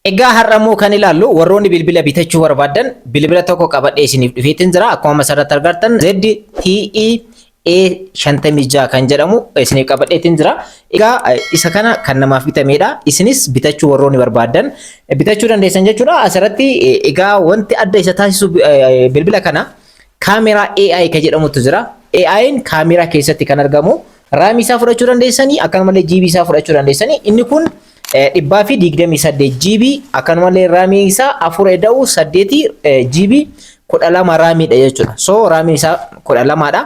Egaa har'a immoo kan ilaallu, warroonni bilbila bitachuu barbaadan, bilbila tokko qabadhee isiniif dhufeetiin jira. Akkuma asirratti argartan ZTE A56 kan jedhamu isiniif qabadheetiin jira. Egaa isa kana kan namaaf bitamedha. Isinis bitachuu warroonni barbaadan bitachuu dandeessan jechuudha. Asirratti egaa wanti adda isa taasisu bilbila kana kaameraa AI kan jedhamutu jira. AI'n kaameraa keessatti kan argamu, RAMii isaa fudhachuu dandeessanii, akkanumallee GB isaa fudhachuu dandeessanii. Inni kun 128 GB, akkanumallee RAMii isaa 4 eda'u 8 GB 12 RAMiidha jechuudha. So RAMii isaa 12dha.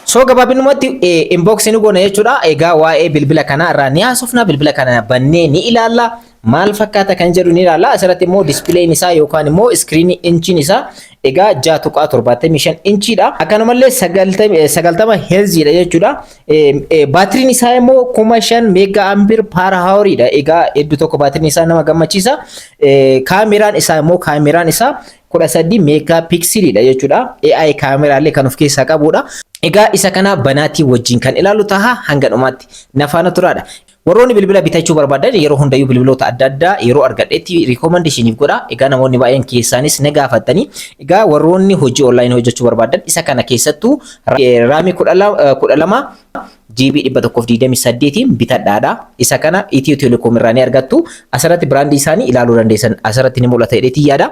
So gabaabinumatti unboxing ni goona jechuudha. Egaa waa'ee bilbila kanaa irraa ni haasofna. Bilbila kana bannee ni ilaalla. Maal fakkaata kan jedhu ni ilaalla. Asirratti immoo displayn isaa yookaan immoo screenii inchiin isaa egaa 6.75 inchiidha. Akkanumallee 90 hertziidha jechuudha. Baatiriin isaa immoo 5000 mega ampere per houriidha. Egaa hedduu tokko baatiriin isaa nama gammachiisa. Kaameraan isaa immoo kaameraan isaa 13 mega pixeliidha jechuudha. AI kaameraallee kan of keessaa qabudha. Egaa isa kana banaatii wajjin kan ilaalu taha, hanga dhumaatti na faana turaadha. Warroonni bilbila bitachuu barbaadan, yeroo hundayyuu bilbiloota adda addaa yeroo argadhetti recommendationiif godha. Egaa namoonni baay'een keessaanis na gaafatanii, egaa warroonni hojii onlineii hojjechuu barbaadan isa kana keessattuu RAMii 12 GB 128 bitadhaadha. Isa kana Ethio Telecom irraa ni argattu. Asirratti brandii isaanii ilaaluu dandeessan. Asirratti ni mul'ata jedheetii yaada.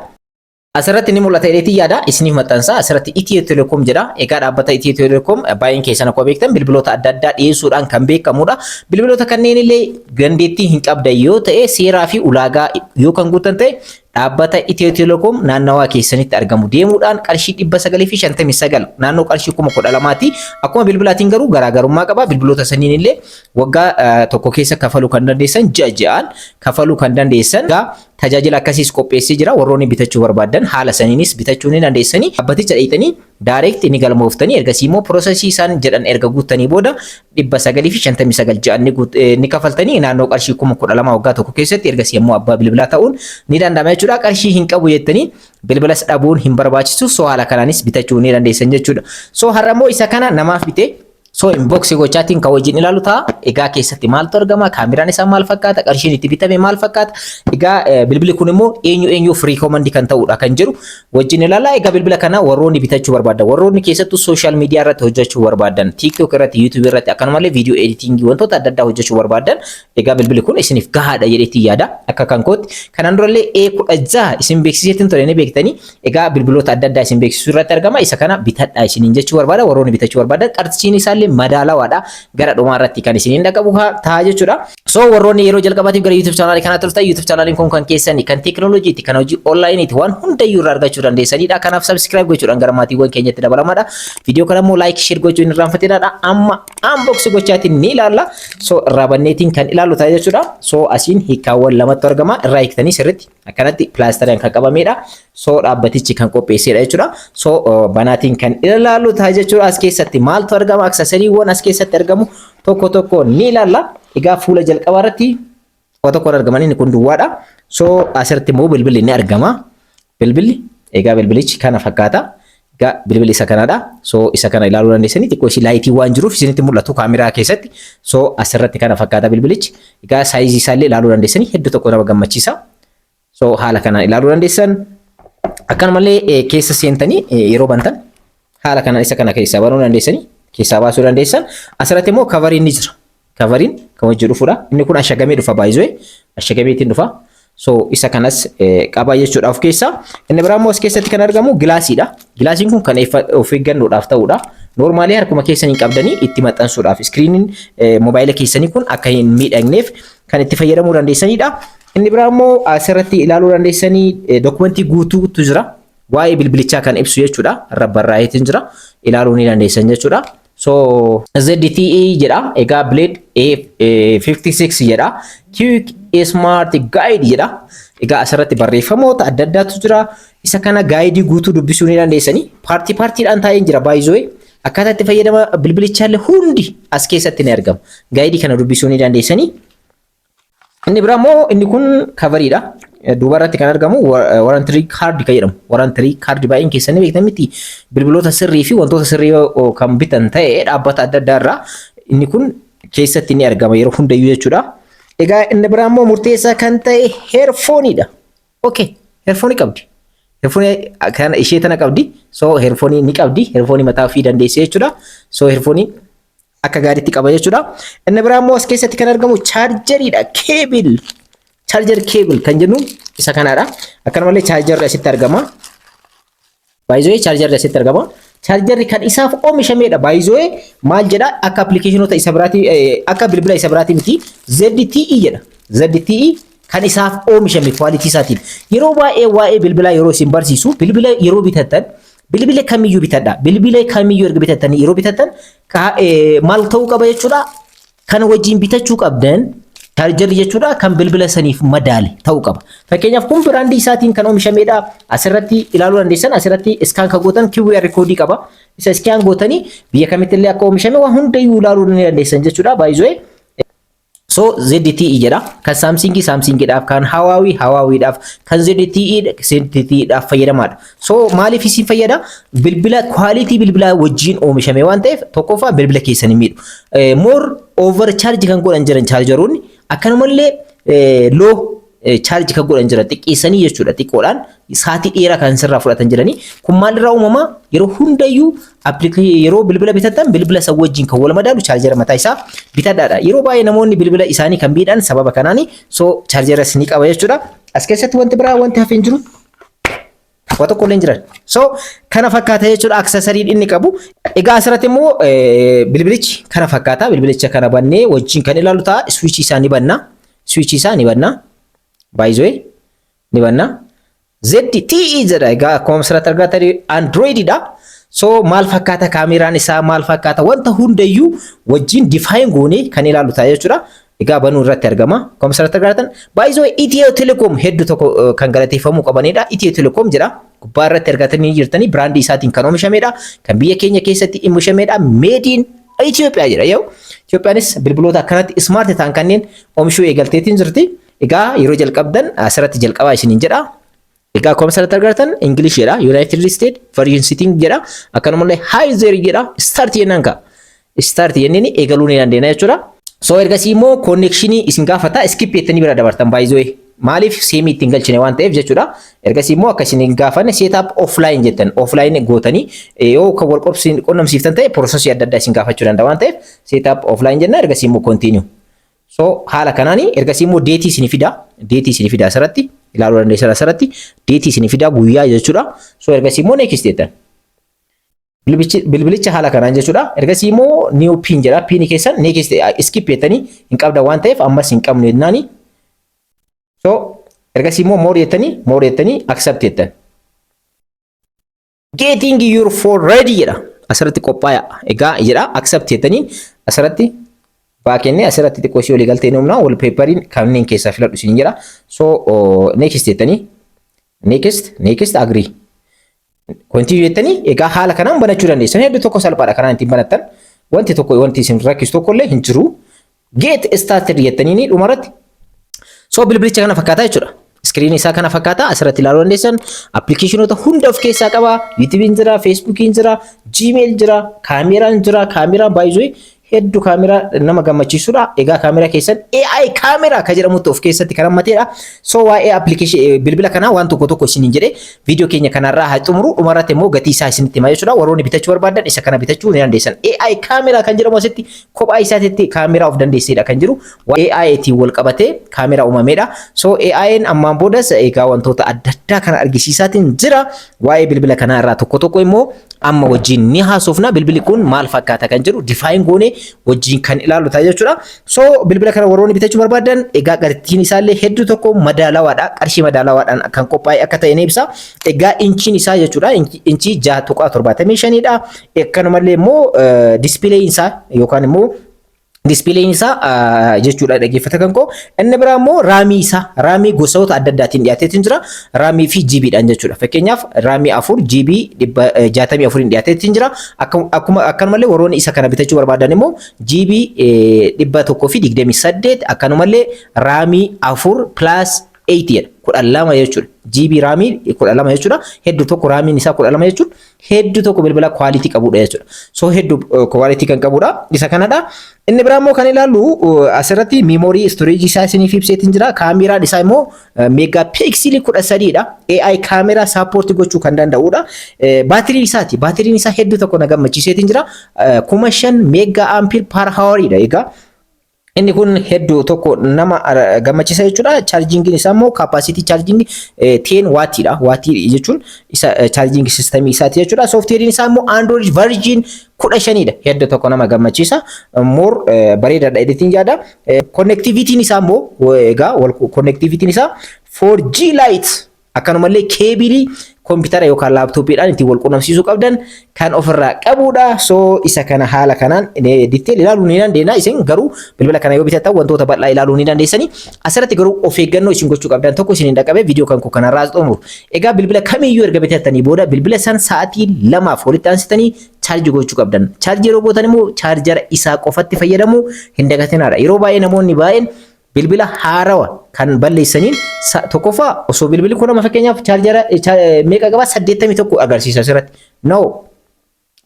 Asirratti ni mul'ata jedheetii yaada, isiniif maxxansa. Asirratti Ethio Telecom jedha. Egaa dhaabbata Ethio Telecom baay'een keessan akkuma beektan bilbiloota adda addaa dhiyeessuudhaan kan beekamudha. Bilbiloota kanneen illee dandeettii hin qabdan yoo ta'e, seeraa fi ulaagaa yoo kan guutan ta'e, dhaabbata Ethio Telecom naannawaa keessanitti argamu deemuudhaan qarshii 959, naannoo qarshii 12,000ti. Akkuma bilbilaatiin garuu garaagarummaa qaba. Bilbiloota saniin illee waggaa tokko keessa kafaluu kan dandeessan, ji'a ji'aan kafaluu kan dandeessan. Egaa tajaajila akkasiis qopheessee jira. Warroonni bitachuu barbaadan haala saniinis bitachuu ni dandeessanii. Dhaabbaticha dheeyxanii direct ni galmooftanii, ergasii immoo processii isaan jedhan erga guuttanii booda 959 ji'an ni kafaltanii, naannoo qarshii 12,000 waggaa tokko keessatti, ergasii immoo abbaa bilbilaa ta'uun ni danda'ama jechuudha. Qarshii hin qabu jettanii bilbilas dhabuun hin barbaachisu. So haala kanaanis bitachuu ni dandeessan jechuudha. So har'a immoo isa kana namaaf bitee, so unboxii gochaatiin kan wajjin ilaalu ta'a. Egaa keessatti maaltu argama? Kaameraan isaa maal fakkaata? Qarshiin itti bitame maal fakkaata? Egaa bilbilli kun immoo eenyu eenyuuf recommend kan ta'udha kan jedhu wajjin ilaala. Egaa bilbila kana warroonni bitachuu barbaadan, warroonni keessattuu social media irratti hojjechuu barbaadan, TikTok irratti, YouTube irratti, akkanumallee video editingii wantoota adda addaa hojjechuu barbaadan, egaa bilbilli kun isiniif gahaadha jedheetti yaada akka kan kootti. Kanaan durallee A16 isin beeksiseetiin ture, ni beektanii. Egaa bilbiloota adda addaa isin beeksisuu irratti argama. Isa kana bitadhaa isiniin jechuu barbaada. Warroonni bitachuu barbaadan qarshiin isaallee madaalawaadha. Gara dhumaa irratti kan isiniin dhaqqabu ta'a jechuudha. So warroonni yeroo jalqabaatiif gara YouTube channelii kanaa turtan, YouTube channeliin kun kan keessanii, kan teekinooloojiiti, kan hojii onlineiiti, waan hundayyuu irraa argachuu dandeessanidha. Kanaaf subscribe gochuudhaan gara maatiiwwan keenyatti dabalamaadha. Viidiyoo kana immoo like, share gochuu hin irraanfatinaadha. Amma unbox gochaatiin ni ilaalla. So irraa banneetiin kan ilaallu ta'a jechuudha. So asiin hiikkaawwan lamatu argama. Irraa hiiktanii sirriitti akkanatti pilaastaraan kan qabamedha. So dhaabbatichi kan qopheessedha jechuudha. So banaatiin kan ilaallu ta'a jechuudha. As keessatti maaltu argama? Accessorywwan as keessatti argamu tokko tokko ni ilaalla. Egaa fuula jalqabaa irratti tokko tokkoon argaman, inni kun duwwaadha. So asirratti immoo bilbilli ni argama. Bilbilli egaa bilbilichi kana fakkaata. Egaa bilbilli isa kanadha. So isa kana ilaaluu dandeessanii, xiqqoo ishii lightii waan jiruuf isinitti mul'atu kaameraa keessatti. So asirratti kana fakkaata bilbilichi. Egaa sizeii isaallee ilaaluu dandeessanii, hedduu tokko nama gammachiisa. So haala kanaan ilaaluu dandeessan. Akkanumallee keessa seentanii yeroo bantan haala kanaan isa kana keessaa banuu dandeessanii, keessaa baasuu dandeessan. Asirratti immoo coveriin ni jira. Coveriin kan hojii dhufudha. Inni kun ashagamee dhufa baay'isee ashagameetiin dhufa. So isa kanas qaba jechuudha of keessaa. Inni biraa immoo as keessatti kan argamu gilaasiidha. Gilaasiin kun kan of eeggannoodhaaf ta'udha. Normalii harkuma keessanii qabdanii itti maxxansuudhaaf, screeniin moobaayila keessanii kun akka hin miidhagneef kan itti fayyadamuu dandeessanidha. Inni biraa immoo asirratti ilaaluu dandeessanii documentii guutuutu jira. Waa'ee bilbilichaa kan ibsu jechuudha. Irra barraa'eetiin jira. Ilaaluu ni dandeessan jechuudha. So ZTE jedha. Egaa Blade A56 jedha. Quick Smart Guide jedha. Egaa asirratti barreeffamoota adda addaatu jira. Isa kana guideii guutuu dubbisuu ni dandeessanii. Partii partiidhaan taa'ee jira baay'isoo. Akkaataa itti fayyadama bilbilichaallee hundi as keessatti ni argama. Guideii kana dubbisuu ni dandeessanii. Inni biraa immoo inni kun coveriidha. Duuba irratti kan argamu warranty cardii kan jedhamu. Warranty cardii baay'een keessanii beektan miti? Bilbiloota sirrii fi wantoota sirrii kan bitan ta'e dhaabbata adda addaa irraa inni kun keessatti ni argama yeroo hundayyuu jechuudha. Egaa inni biraa immoo murteessaa kan ta'e headphoneiidha. Okay, headphoneii qabdi. Headphoneii kana ishee tana qabdi. So headphoneii ni qabdi. Headphoneii mataa ofii dandeessee jechuudha. So headphoneii akka gaariitti qaba jechuudha. Inni biraa immoo as keessatti kan argamu chargeriidha. Cable. Charger cable kan jennu isa kanaadha. Akkanumallee chargerri asitti argama. Baay'ee chargerri asitti argama. Chargerri kan isaaf oomishamedha. Baay'ee maal jedha? Akka applicationoota isa biraatii, akka bilbila isa biraatii miti, ZTE jedha. ZTE kan isaaf oomishame quality isaatiin. Yeroo baay'ee waa'ee bilbilaa yeroo isin barsiisu, bilbila yeroo bitattan, bilbila kamiyyuu bitadha. Bilbila kamiyyuu erga bitattanii, yeroo bitattan maal ta'uu qaba jechuudha? Kan wajjin bitachuu qabdan chargerri jechuudha, kan bilbila saniif madaale ta'uu qaba. Fakkeenyaaf kun brandii isaatiin kan oomishamedha. Asirratti ilaaluu dandeessan, asirratti scan kan gootan QR codeii qaba. Isa scan gootanii biyya kamitti illee akka oomishame waan hundayyuu ilaaluu ni dandeessan jechuudha. Baay'ee so ZTE jedha. Kan Samsungii Samsungiidhaaf, kan Huawei Huaweiidhaaf, kan ZTE ZTEdhaaf fayyadamaadha. So maaliif isin fayyada? Bilbila quality bilbilaa wajjin oomishame waan ta'eef, tokkoffaa bilbila keessan hin miidhu. More overcharge kan godhan jiran chargeroonni, akkanumallee low charge kan godhan jiran, xiqqeessanii jechuudha, xiqqoodhaan sa'aatii dheeraa kan sirraa fudhatan jiranii. Kun maalirraa uumama? Yeroo hundayyuu yeroo bilbila bitattan bilbila isa wajjin kan wal madaalu chargera mataa isaa bitadhaadha. Yeroo baay'ee namoonni bilbila isaanii kan miidhan sababa kanaani. So chargeras ni qaba jechuudha. As keessatti wanti biraa wanti hafe hin jiru. Waa tokko illee hin jiran. So kana fakkaata jechuudha accessoryn inni qabu. Egaa asirratti immoo bilbilichi kana fakkaata. Bilbilicha kana bannee wajjin kan ilaalu ta'a. Switchii isaa ni banna. Switchii isaa ni banna. Baay'ee ni banna. ZTE jedha. Egaa akkuma asirratti argattan Androididha. So maal fakkaata, kaameraan isaa maal fakkaata, wanta hundayyuu wajjin define goonee kan ilaalu ta'a jechuudha. Egaa banuu irratti argama. Akkuma asirratti argatan, baay'ee Ethio Telecom hedduu tokko kan galateeffamuu qabanidha. Ethio Telecom jedha. Gubbaa irratti argatanii jirtanii, brandii isaatiin kan oomishamedha. Kan biyya keenya keessatti oomishamedha. Made in Itoophiyaa jedha. Yoo Itoophiyaanis bilbiloota akkanatti smart ta'an kanneen oomishuu eegalteetiin jirti. Egaa yeroo jalqabdan asirratti jalqabaa isiniin jedha. Egaa akkuma asirratti argatan English jedha, United States, version setting jedha, akkanumallee hi there jedha, start jennaan ka'a. Start jenneen eegaluu ni dandeenya jechuudha. So ergasii immoo connectionii isin gaafata, skip jettanii bira dabartan baay'ee. Maaliif? SIMii ittiin galchine waan ta'eef jechuudha. Ergasii immoo akka isin gaafanne setup offline jettan, offline gootanii yoo kan wal qunnamsiiftan ta'e processii adda addaa isin gaafachuu danda'a waan ta'eef setup offline jenna, ergasii immoo continue. So haala kanaani ergasii immoo dateii isin fida. Dateii isin fida, asirratti ilaaluu dandeessan, asirratti dateii isin fida, guyyaa jechuudha. So ergasii immoo next jettan. Bilbilicha haala kanaan jechuudha. Ergasii immoo new pin jedha. Pinii keessan next, skip jettanii hin qabdan waan ta'eef ammas hin qabnu jennaani. So ergasii immoo more jettanii accept jettan. Getting your phone ready jedha. Asirratti qophaa'aa. Egaa jedha, accept jettanii asirratti baakennee asirratti xiqqoo ishee walii galtee humna wallpaperiin kanneen keessaa filadhu isin jedha. So next jettanii, next, next, agree. Continue jettanii egaa haala kanaan banachuu dandeessan. Hedduu tokko salphaadha kanaan ittiin banattan. Wanti tokko wanti isin rakkisu tokko illee hin jiru. Get started jettanii dhumarratti. So bilbilicha kana fakkaataa jechuudha. Screenii isaa kana fakkaata, asirratti ilaaluu dandeessan. Applicationoota hunda of keessaa qaba. YouTubeiin jira, Facebookiin jira, Gmail jira, kaameraan jira. Kaameraan baay'ee hedduu kaameraa nama gammachiisudha. Egaa kaameraa keessan AI kaameraa kan jedhamutti of keessatti kan hammatedha. So waa'ee applicationii bilbila kanaa waan tokko tokko isiniin jedhe, viidiyoo keenya kanarraa haa xumuru. Dhumarratti immoo gatii isaa isinitti himaa jechuudha. Warroonni bitachuu barbaadan isa kana bitachuu ni dandeessan. AI kaameraa kan jedhamu asitti kophaa isaatitti kaameraa of dandeessedha kan jiru. AI ittiin wal qabatee kaameraa uumamedha. So AI'n ammaan boodas egaa wantoota adda addaa kana argisiisaatiin jira. Waa'ee bilbila kanaa irraa tokko tokko immoo amma wajjin ni haasofna. Bilbilli kun maal fakkaata kan jedhu define goone wajjin kan ilaallu ta'a jechuudha. So bilbila kana warroonni bitachuu barbaadan, egaa gatiin isaallee hedduu tokko madaalawaadha. Qarshii madaalawaadhaan kan qophaa'e akka ta'e ni ibsa. Egaa inchiin isaa jechuudha, inchii 6.75dha. Akkanumallee immoo displayin isaa yookaan immoo displayin isaa jechuudha, dhaggeeffata kan koo. Inni biraa immoo RAMii isaa, RAMii gosoota adda addaatiin dhiyaateetu jira. RAMii fi GBdhaan jechuudha. Fakkeenyaaf RAMii 4 GB 64 dhiyaateetu jira. Akkuma akkanumallee warroonni isa kana bitachuu barbaadan immoo GB 128, akkanumallee RAMii 4 plus 8 jedha. 12 jechuudha. GB RAMii 12 jechuudha. Hedduu tokko RAMiin isaa 12 jechuun hedduu tokko bilbila quality qabudha jechuudha. So hedduu quality kan qabudha. Isa kanadha. Inni biraa immoo kan ilaallu asirratti memory storage isaa isiniif ibseetiin jira. Kaameraan isaa immoo megapixelii 13dha. AI kaameraa support gochuu kan danda'udha. Baatiriin isaati. Baatiriin isaa hedduu tokko na gammachiiseetiin jira. 5000 mega ampere per houriidha. Egaa inni kun hedduu tokko nama gammachiisa jechuudha. Chargingiin isaa immoo capacity charging 10 wattiidha. Wattii jechuun isa charging systemii isaati jechuudha. Softwareiin isaa immoo Android version 15dha. Hedduu tokko nama gammachiisa. More bareedaadha editiin yaada. Connectivityn isaa immoo, egaa connectivityn isaa 4G LTE, akkanumallee cableii koompitara yookaan laptopiidhaan ittiin wal qunnamsiisuu qabdan kan ofirraa qabudha. So isa kana haala kanaan detail ilaaluu ni dandeenya. Isin garuu bilbila kana yoo bitattan wantoota bal'aa ilaaluu ni dandeessani. Asirratti garuu of eeggannoo isin gochuu qabdan tokko isin hin dhaqqabe viidiyoo kan koo kanarraa xumuru. Egaa bilbila kamiyyuu erga bitattanii booda bilbila san sa'aatii 2f walitti aansitanii charge gochuu qabdan. Charge yeroo gootan immoo chargera isaa qofatti fayyadamuu hin dagatinaadha. Yeroo baay'ee namoonni baay'een bilbila haarawa kan balleessaniin tokkoffaa osoo bilbilli kun amma fakkeenyaaf chargera meeqa qaba? 81 agarsiisa asirratti. No,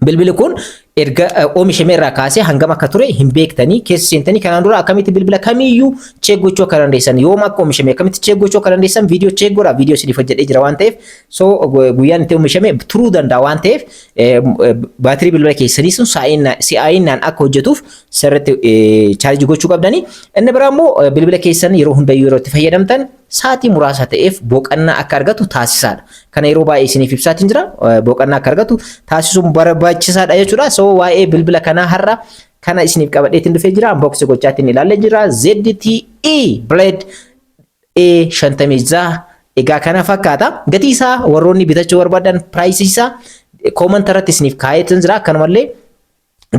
bilbilli kun erga oomishame irraa kaasee hangam akka ture hin beektanii. Keessa seentanii kanaan dura akkamitti bilbila kamiiyyuu check gochuu akka dandeessan, yoom akka oomishame akkamitti check gochuu akka dandeessan viidiyoo check godhaa, viidiyoo isiniif hojjedhee jira waan ta'eef. So guyyaan itti oomishame turuu danda'a waan ta'eef, baatirii bilbila keessanii sun si'aayinnaan akka hojjetuuf sirriitti charge gochuu qabdanii. Inni biraa immoo bilbila keessan yeroo hundayyuu yeroo itti fayyadamtan sa'aatii muraasa ta'eef boqonnaa akka argatu taasisaadha. Kana yeroo baay'ee isiniif ibsaatiin jira. Boqonnaa akka argatu taasisuun barbaachisaadha jechuudha. So waa'ee bilbila kanaa har'a kana isiniif qabadheetiin dhufee jira. Unbox gochaatiin ilaallee jira. ZTE Blade A56 egaa kana fakkaata. Gatii isaa warroonni bitachuu barbaadan priceii isaa comment irratti isiniif kaayeetiin jira. Akkanumallee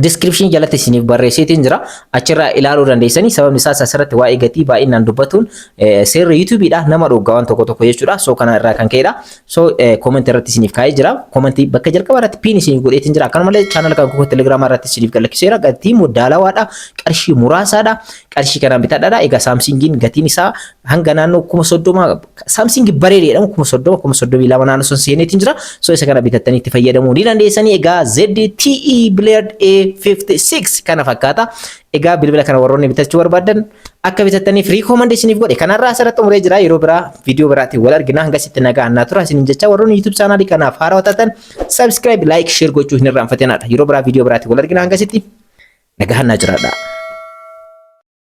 description jalatti isiniif barreesseetiin jira. Achirraa ilaaluu dandeessanii. Sababni isaas asirratti waa'ee gatii baay'inaan dubbatuun seerri YouTubeiidha nama dhoggaa waan tokko tokko jechuudha. So kana irraa kan ka'edha. So comment irratti isiniif kaa'ee jira. Commentii bakka jalqaba irratti pin isiniif godheetiin jira. Akkanumallee channel kan koo Telegiraama irratti isiniif galakkiseera. Gatii madaalawaadha. Qarshii muraasaadha. Qarshii kanaan bitadhaadha. Egaa Samsungiin gatiin isaa hanga naannoo 30,000, Samsungii bareedee jedhamu 30,000, 32,000 naannoo sun seeneetiin jira. So isa kana bitattanii itti fayyadamuu ni dandeessanii. Egaa ZTE Blade A56 kana fakkaata. Egaa bilbila kana warroonni bitachuu barbaadan akka bitattaniif recommend isiniif godhe. Kanarraa asirratti xumuree jira. Yeroo biraa viidiyoo biraatiin wal argina. Hangasitti nagaa annaa tura isiniin jecha, warroonni YouTube channelii kanaaf haarawaa taatan subscribe, like, share gochuu hin irraanfatinaadha. Yeroo biraa viidiyoo biraatiin wal argina. Hangasitti nagaa annaa jiraadha.